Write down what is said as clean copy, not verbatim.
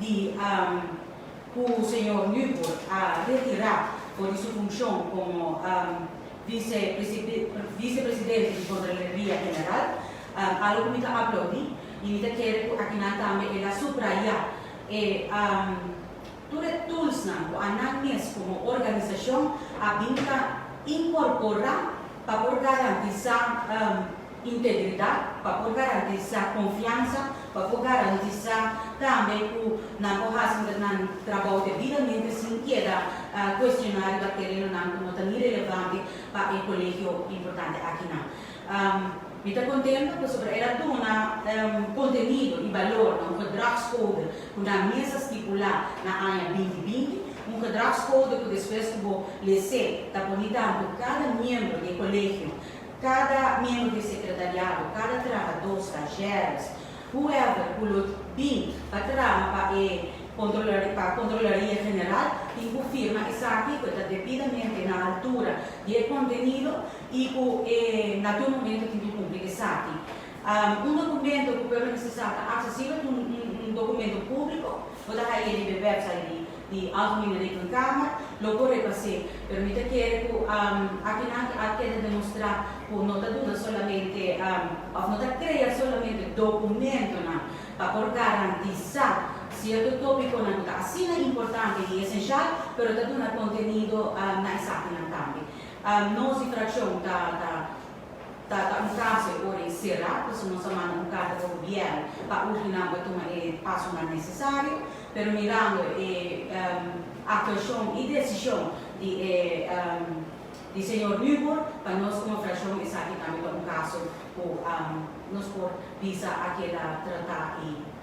di ku señor Nuboer a retirá for di su funshon komo visepresidente di Kontraloria General, algu ku mi ta aplaudí i mi ta kere ku akinan tambe el a subrayá e tur e toolsnan ku anan mes komo organisashon a bin ta inkorporá pa por garantisá integridat, pa por garantisá konfiansa, pa por garantisá tambe ku nan por hasi nan trabou debidamente sin keda kuestioná riba terenonan ku no ta ni relevante pa e kolegio importante akinan. Mi ta kontento pasobra el a duna kontenido i balor na un gedragscode ku nan mes a stipulá na aña 2020, un gedragscode ku despues ku bo les'é ta pone tantu kada miembro di e kolegio, kada miembro di e sekretariado, kada trahadó, stazjères, whoever ku lo bin pa traha pa e pa Kontrolaria General tin ku firma esaki ku e ta debidamente na altura di e kontenido i ku e na tur momento tin ku kumpli esaki. Un dokumento ku pueblo mester sa ta aksesibel, ta un dokumento públiko, bo ta hañ'é riba e wèpsait di Algemene Rekenkamer, lo por repas'é. Pero mi ta kere ku akinan a keda demostrá ku no ta duna solamente òf no ta krea solamente dokumentonan pa por garantisá sierto tópikonan ku ta asina importante i esenshal, pero ta duna kontenido na esakinan tambe. Nos di frakshon ta ta ta ta un kaso e ora e será, pasobra nos a manda un karta pa gobièrnu pa urgi nan pa tuma e pasonan nesesario, pero mirando e aktuashon i desishon di e di señor Nuboer, pa nos komo frakshon esaki tambe ta un kaso ku nos por bisa a keda tratá i.